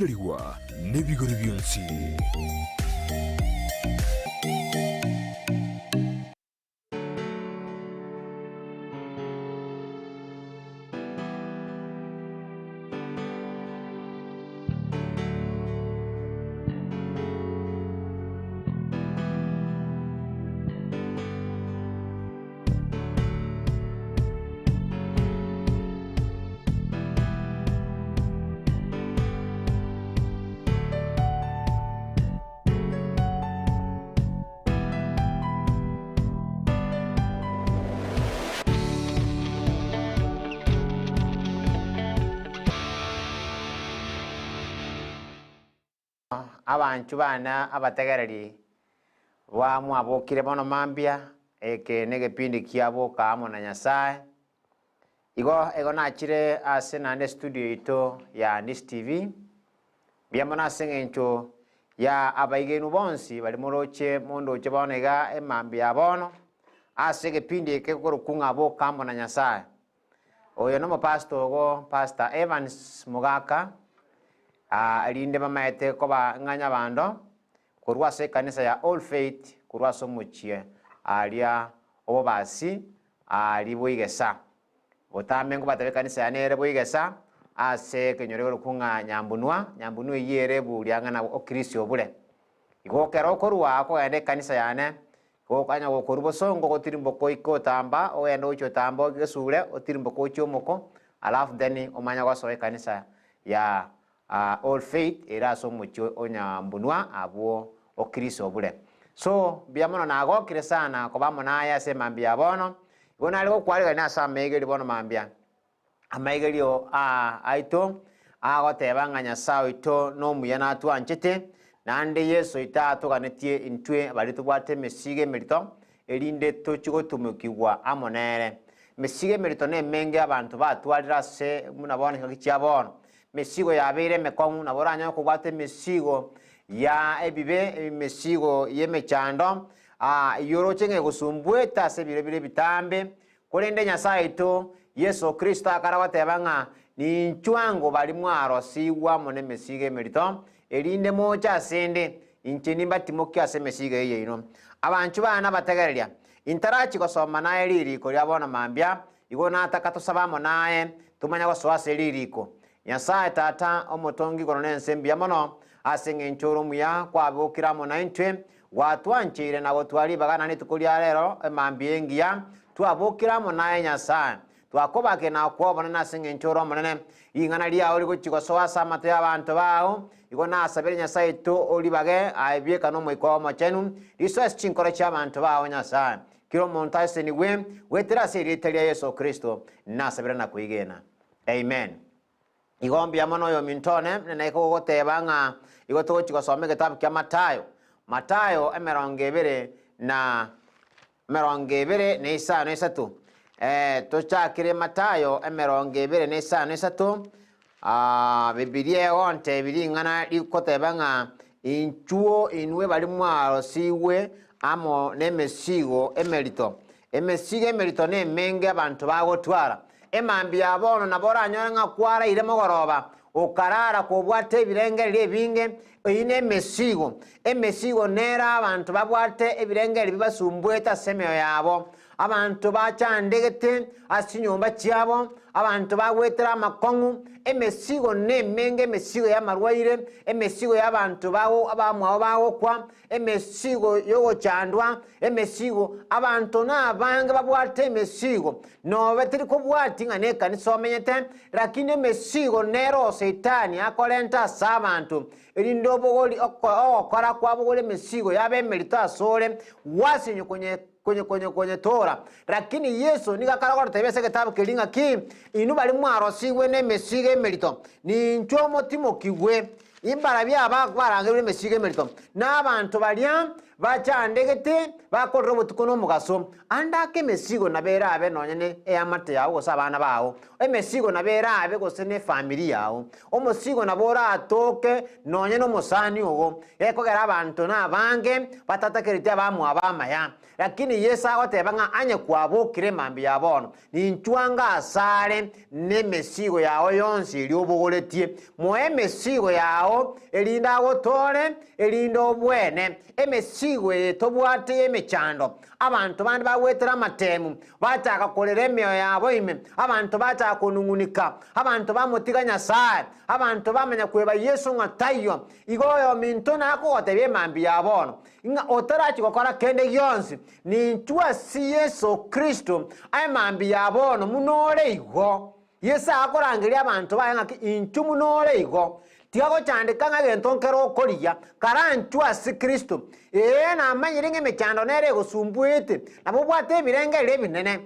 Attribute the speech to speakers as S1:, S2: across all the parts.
S1: Rigwa nebigori bionsi.
S2: Abanchwa bane abategereri bwa mwabokire bono mambia, eke negepindi kia boka amo na Nyasae. Igo igo nachire ase naende estudio yaito ya Nis TV, mbuya mono ase eng'encho ya abaigenwa bonsi baria moroche mondoche bono iga emambia ya bono, ase egepindi eke gekorokwa ng'a boka amo na Nyasae. Oyo nomopastor ogo Pastor Evans Mogaka, erinde bamaete koba ng'a nyabando korwa ase ekanisa ya All Faith korwa ase omochie aria obobasi aria boigesa. Botambe nkobatebia ekanisa yane ere boigesa ase ekenyoro ekorokwa ng'a Nyambunwa, Nyambunwa eyio ere eburia ng'a na okristo obure. Igo ekero okorwa okogenda ekanisa yane, Gokanya gokorwa bosongo gotirimboka oike otamba, ogende gochia otamba ogesure, otirimboke ochie omoko, alafu then omanye gosoa ekanisa ya All Faith ere ase omochie o Nyambunwa abwo okristo obure. So mbuya mono nagokire sana koba amo naye ase emambia ya bono, igo nare gokwarigania ase amaiga erio bono mambia. Amaigerio aa aito agoteba ng'a Nyasae oito nomuya natwanchete, naende Yeso oito atoganetie intwe baria tobwate emesigo emerito, erinde tochie gotumokigwa amo nere. Emesigo emerito nemenge abanto batwarire ase buna bono chingaki chia bono. Emesigo yabeire emekong'u, nabo oranyore kobwata emesigo ya ebibe, emesigo y'emechando, eyio oroche ng'a egosumbuete ase ebiro bire ebitambe, Korende Nyasae oito, Yeso Kristo akara goteba ng'a, Ninchwo ango baria mwarosigwe amo nemesigo emerito, erinde moche asende, inche nimbatimokie ase emesigo eyio yaino. Abanchwa baane abategereria, intarachia gosoma naye ririko ria bono mambia, igo nataka tosabe amo naye, tomanye gosoa ase ririko. Nyasae Tata, omotongi igoro na ense mbuya mono, ase engencho ore omuya, kwabokire amo naintwe, Gwatwancheire na gotwaa ribaga na rituko ria rero emambia engiya, twabokire amo naye Nyasae. Twakobakire na gokoa obonene ase engencho ore omonene. Ring'ana riao rigochia gosoa ase amato y'abanto bao, igo nasabire Nyasae oito oribage aye bieka n'Omoika oo Omochenu, risoe ase chinkoro chi'abanto bao Nyasae. Kera omonto asesenigwe goetera ase erieta ria Yeso Kristo, nasabire na kwegena. Amen. Igo mbuya mono oyominto one, buna naika gogoteba ng'a igo togochia gosoma egetabu kia Matayo. Matayo emerongo ebere na emerongo ebere na isano isato. Tochakere Matayo emerongo ebere na isano isato, Bibilia egontebia ring'ana rigoteba ng'a inchuo inwe baria mwarosigwe amo nemesigo emerito. Emesigo emerito nemenge abanto bagotwara. Emambia ya bono nabo oranyore ng'a kwaraire mogoroba, okarara kobwate ebirengererio ebinge, eyio nemesigo. Emesigo nere abanto babwate ebirengererio bibasumbuete ase emioyo yabo. Abanto bachandegete ase chinyomba chiabo, abanto bagwetera amakong'u, emesigo nemenge, emesigo y'amarwaire, emesigo y'abanto bago abamwabo bagokwa, emesigo y'ogochandwa, emesigo, abanto nabange babwate emesigo, nobe teri kobwati ng'a nekanisa omenyete, lakini emesigo nero Saitani akorenta ase abanto, erinde obogori ogokora kwabogora emesigo yabe emerito asore, gwasinywa konye konye konye konyetoora. Lakini Yeso nigo akare gototebia ase egetabu keria ng'a ki, Inwe baria mwarosigwe nemesigo emerito, ninchwe motimokigwe. Imbarabio aba barangerwe emesigo emerito, na abanto baria Bachandegete, bakorera obotuko na omogaso. Ande ake emesigo nabo erabe nonya ne eamate yao gose abana bao, emesigo nabo erabe gose ne efamiri yao, omosigo nabo oratoke nonya nomosani ogo, gekogera abanto nabange batatakereti abamwabo amaya. Lakini Yeso agoteba ng'a anye kwabokire mambia ya bono, Ninchwo anga asare nemesigo yao yonsi eria obogoretie. Moe emesigo yao, erinde agotoore, erinde obwene. Emesigo eye tobwate y'emechando. Abanto bande bagwetera amatemu, bachaka korera emioyo yabo ime, abanto bachaka konung'unika, abanto bamotiga Nyasae, abanto bamanya kweba Yeso ng'a taiyo. Igo oyominto nakogotebia emambia ya bono, ng'a otarachia gokora kende gionsi, Ninchwe ase Yeso Kristo, aye mambia ya bono buna ore igo. Yeso agakorangeria abanto baye ng'aki inchwe buna ore igo. Tiga gochandeka ng'a egento nkere okorigia, karanchwe ase Kristo. Ee, namanyire ng'a emechando nere egosumbuete, nabo obwate ebirengererio ebinene.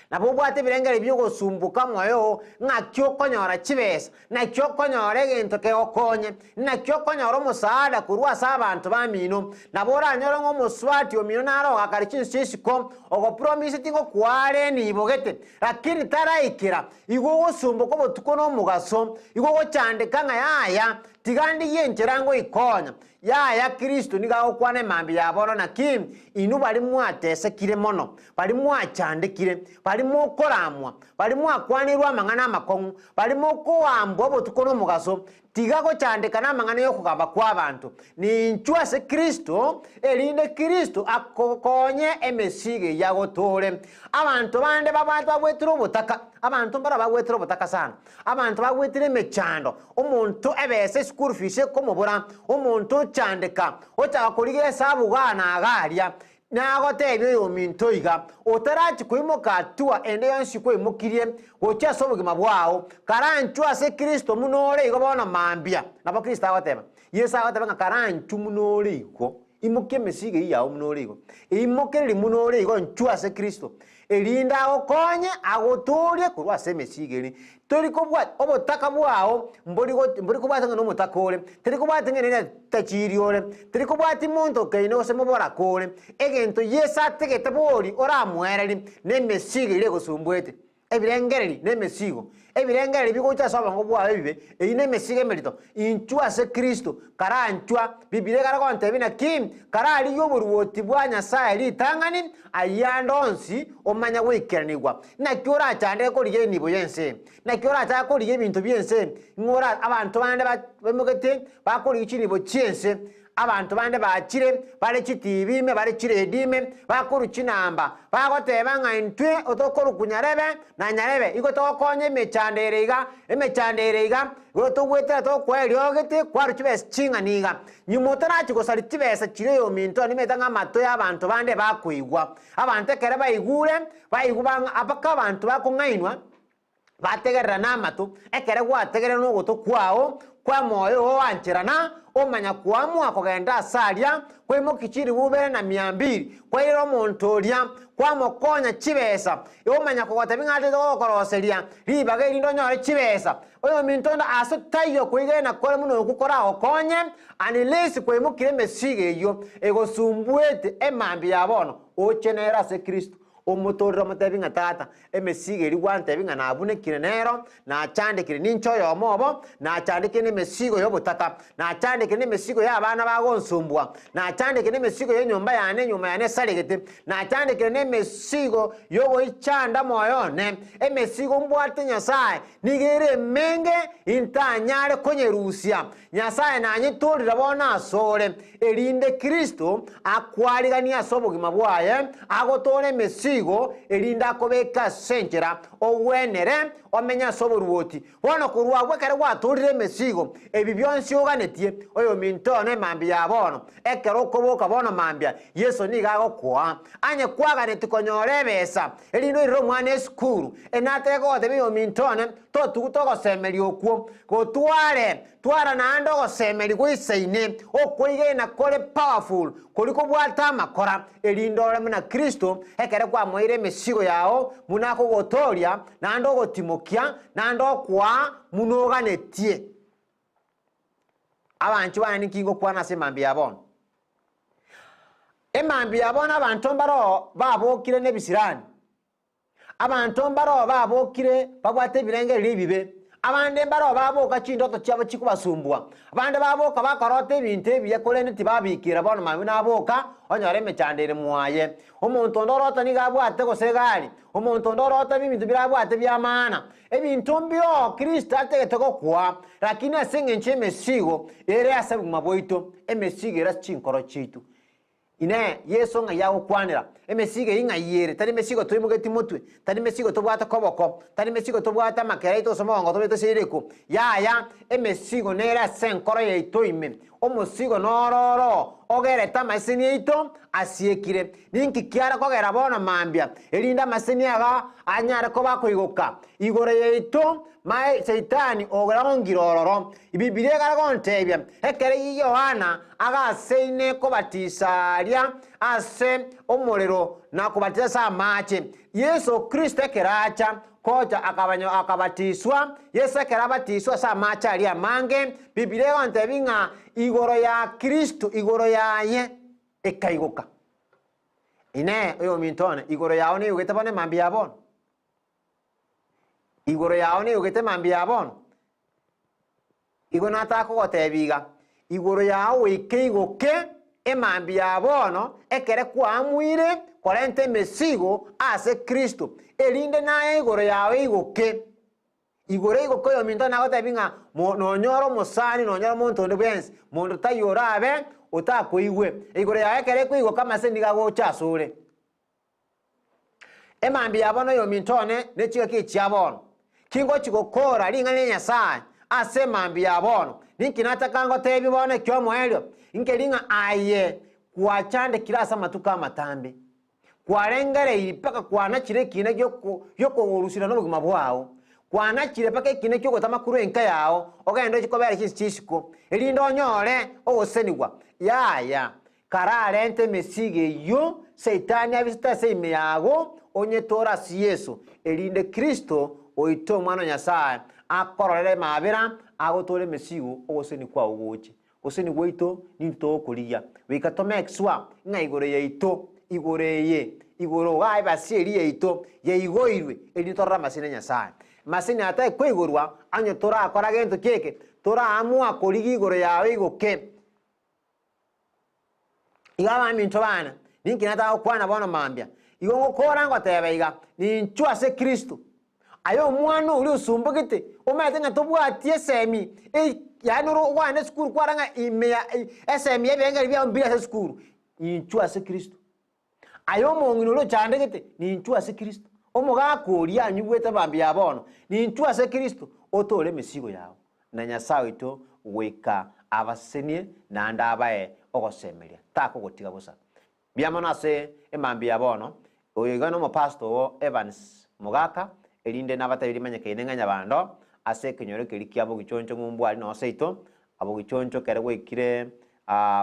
S2: Nabo obwate ebirengererio bi'ogosumboka omoyo oo, ng'aki okonyora chibesa, naki okonyora egento kegokonye, naki okonyora omosaada korwa ase abanto bamino. Nabo oranyore ng'a omosubati omino nare ogakare chinsu chia isiko, ogopromiseti ngokware enibo gete, lakini taraikera, igo ogosumboka obotuko na omogaso, igo ogochandeka ng'a yaya, tiga ndigie enchera ngoikonya. Yaya, Kristo nigo agokwana emambia ya bono, naki inwe baria mwatesekire mono, baria mwachandekire, baria mokoramwa, baria mwakwanirwe amang'ana amakong'u, baria mokoambwa obotuko na omogaso, tiga gochandeka namang'ana y'okogamba kw'abanto. Ninchwe ase Kristo, erinde Kristo akokonye emesigo eyio agotore. Abanto bande babwate bagwetire obotaka, abanto mbaro bagwetire obotaka sana. Abanto bagwetire emechando, omonto ebesa eschool fees ekomobora, omonto ochandeka, ochaka korigia esabu igaa na iga aria, nagotebia oyominto iga, otarachia koimoka hatua ende yonsi kwaimokirie gochia ase obogima bwao, karanchwe ase Kristo buna ore igo bono mambia. Nabo Kristo agoteba. Yeso agoteba ng'a karanchwe buna ore igo, imokia emesigo eyio yao buna ore igo, eimokererie buna ore igo nchwe ase Kristo, erinde agokonye agotoorie korwa ase emesigo eria. Tori kobwati obotaka bwao mbori go mbori kobwati ng'a nomotaka ore, teri kobwati ng'a nere tachiri ore, teri kobwati monto okeine gose moboraka ore. Egento Yeso ategete bori oramoererie, nemesigo eria egosumbuete. Ebirengererio nemesigo, ebirengererio bigocha ase obongo bwao ebibe, eyio nemesigo emerito. Inchwe ase Kristo, karanchwa, Bibilia ekare gontebia naki, kararigie oboruoti bwa Nyasae ritang'ani, ayio ande onsi omanye goikeranigwa. Naki orachandeke korigia enibo y'ense eye? Naki orachake korigia ebinto bi'ense eye? Ng'o ora abanto bande ba baimogete bakorigia chinibo chi'ense, Abanto bande bachire, bare chitibi ime, bare chiredi ime, bakorwa chinamba, bagoteba ng'a intwe otokorokwa nyarebe na nyarebe, igo togokonya emechando ere iga, emechando ere iga, igo togwetera tokoa eriogete kwarwa chibesa ching'ana iga. Nyuma otarachia gosaria chibesa chiria oyominto nimanyete ng'a amato y'abanto bande bakoigwa. Abanto ekero baigure, baigwa bang'a mpaka abanto bakong'ainwa, Bategerera namato, ekere gwategerera nogoto kwao kw'omoyo oo oancherana, omanya koamua kogenda ase aria, kwaimokia chilifu ibere na mia mbili, kwairera omonto oria, kwamokonya chibesa, omanya kogotebia ng'a atagete gokoroseria ribaga erinde onyore chibesa. Oyominto onde ase taiyo koigena kore buna okwo koragokonye, unless kwaimokire emesigo eyio egosumbuete emambia ya bono, oche nere ase Kristo. Omotoorere omotebi ng'a Tata, emesigo eria gwantebi ng'a nabunekire nero, nachandekire ninche oyomo obo, nachandekire nemesigo y'obotaka, nachandekire nemesigo y'abana bagonsumbua, nachandekire nemesigo y'enyomba yane enyomba yane esaregete, nachandekire nemesigo y'ogoichanda moyo one, emesigo mbwate Nyasae nigo ere emenge intanyare konyerusia. Nyasae nanyetoorire bono asore, erinde Kristo akwariganie ase obogima bwaye, agotoore emesigo, erinde akobeke ase enchera ogwenere omenye ase oboruoti. Bono korwa agwo ekero gwatoorire emesigo, ebi bionsi oganetie, oyominto one mambia ya bono, ekero okoboka bono mambia, Yeso nigo agokoa. Onye kwaganetie konyora ebesa, erinde oirere omwana esukuru, enateke kogotebia oyominto one, Totuguta ogosemeria okwo, gotware, twara naende ogosemeria goisaine, okoigena kore powerful, koria kobwate amakora, erinde ore buna Kristo, ekere kwamoeire emesigo yao, buna akogotooria, naende ogotimokia, naende okoa buna oganetie. Abanchwa bane ninki ngokwana ase mambia ya bono? Emambia bono abanto mbaroo babokire nebisirani, Abanto mbaroo babokire babwate ebirengererio ebibe, abande mbaroo baboka chindoto chiabo chikobasumbua, abande baboka bakorota ebinto ebiya korende tibabikera bono mambia naboka onyore emechando ere mwaye. Omonto onde orota nigo abwate gose egari, omonto onde orota ebinto bire abwate bi'amaana. Ebinto mbio Kristo atagete gokoa, lakini ase engencho y'emesigo ere ase obogima bwaito, emesigo ere ase chinkoro chiaito. Inee! Yeso ng'ai agokwanera? Emesigo eyio ng'ai ere? Tari mesigo toimogetie motwe, tari mesigo tobwate koboko, tari mesigo tobwate amakere aito gose omogongo tobete ase ririko. Yaya, emesigo nere ase enkoro yaito ime. Omosigo noro oro ogerete amaseseni aito asiekire. Ninki kiare kogera bono mambia, erinde amaseseni aya anyare koba akoigoka igoro yaito? Mae Saitani orongire ororo. Bibilia ekare gontebia, ekero Yohana agaseine kobatisa aria ase omorero na kobatisa ase amache, Yeso Kristo ekero acha gocha akabanyo akabatiswa, Yeso ekero abatiswe ase amache aria amange, Bibilia egontebia ng'a igoro ya Kristo, igoro yaye ekaigoka. Inee, oyominto one, igoro yao neigogete bono emambia ya bono? Igoro yao neigogete mambia ya bono? Igo natakogotebia iga, igoro yao goika eigoke emambia ya bono, ekere kwaamuire korenta emesigo ase Kristo, erinde naye igoro yao eigoke. Igoro eigoke oyominto nagotebia ng'a mo nonyore omosani, nonyore omonto onde bwensi, monto taiyo orabe otakoigwe. Igoro yao ekero ekoigoka amase nigo agocha asore. Emambia ya bono oyominto one ne chingaki echi chia bono, kingochi gokora ring'ana ria Nyasae ase emambia ya bono, ninki nataka ngotebie bono ekiomoerio? Nkeri ng'a aye gwachandekire ase amatuko amatambe, kwarengereirie mpaka kwanachire ekina gi'okogorusia nobogima bwao, kwanachire mpaka ekina ki'ogotama korwa enka yao, ogende ochie kobera chinse chia isiko, erinde onyore ogosesenigwa. Yaya, Kararente emesigo eyio Saitani abisete ase ime yago, onyetore ase Yeso, erinde Kristo oito Omwana o Nyasae akororere amabera agotore emesigo ogoseni kwao goche. Goseni gwaito nintwe togokorigia. Goika tomake sure ng'a igoro yaito, igoro eye, igoro igaa ebasi eria yaito yaigoirwe erinde torore amaseni a Nyasae. Maseni atari koigorwa onye torakora gento ki eke, toraamua korigia igoro yao igoke. Igo abaminto bane, ninki nataka gokwana bono mambia? Igo ngokora ngoteba iga, ninchwe ase Kristo. Aye omwana oria osumbogete, omanyete ng'a tobwati esemi, ei yaani ore ogwane esukuru kwara ng'a ime ya esemi y'ebirengererio biao mbire ase esukuru, inchwe ase Kristo. Aye omong'ina oria ochandegete, ninchwe ase Kristo. Omogaka oria anyigwete mambia ya bono, ninchwe ase Kristo, otoore emesigo yao, na Nyasae oito goika abasesenie naende abae ogosemeria, takogotiga bosa. Mbuya mono ase emambia ya bono, oyo iga nomopastor oo Evans Mogaka, erinde nabatebi rimanyekaine ng'a nyabando ase ekenyoro keria kia Bogichoncho ng'umbu aria noo seito, Abogichoncho kere gwaikire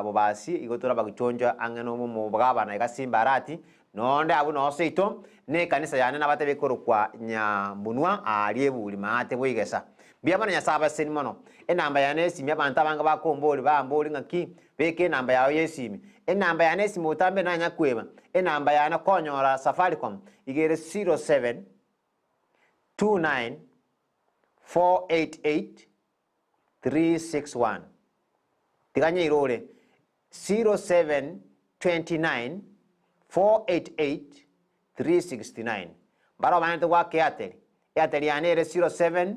S2: Bobasi, igo tore abagichoncho ang'e nomogabana iga Simba Arati, nonde abwo noo seito, na ekanisa yane nabatebi ekorokwa Nyambunwa aaria eburi maate boigesa. Mbuya mono Nyasae abaseseni mono. Enamba yane y'esimi abanto abange bakombori bambori ng'aki beka enamba yao y'esimi. Enamba yane y'esimi botambe nanya kweba. Enamba yane konyora Safaricom iga ere 07 29 488 361. Tiga nyeirore 0729 488 369. Mbare obanete goaka Airtel. Airtel yane ere 07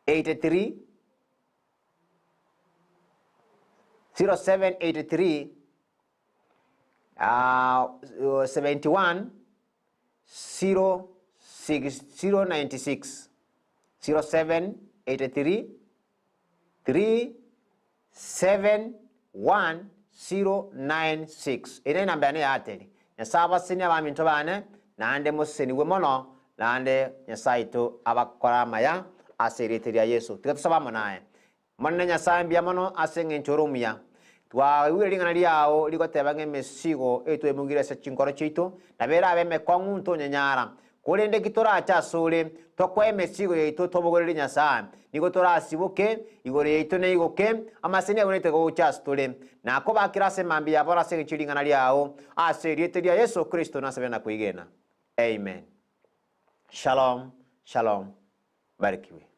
S2: 83 0783 71 06 096 0783 371 096. Ere enamba yane ya Airtel. Nyasae abasenie abaminto bane, naende mosesenigwe mono, naende Nyasae oito abakore amaya ase erieta ria Yeso. Tiga tosabe amo naye. Omonene Nyasae, mbuya mono ase engencho ore omuya. Twaigwire ring'ana riao rigoteba ng'a emesigo etwaimogire ase chinkoro chiaito, nabo erabe emekong'u ntonyanyara. Korende ki torache asore, tokoe emesigo yaito tobogorerie Nyasae, nigo torasiboke, igoro yaito neigoke, amaseni agwenerete gocha ase tore, na kobakera ase mambia ya bono ase engencho ye ring'ana riao, ase erieta ria Yeso Kristo nasabe na kwegena. Amen. Shalom, shalom. Barikiwe.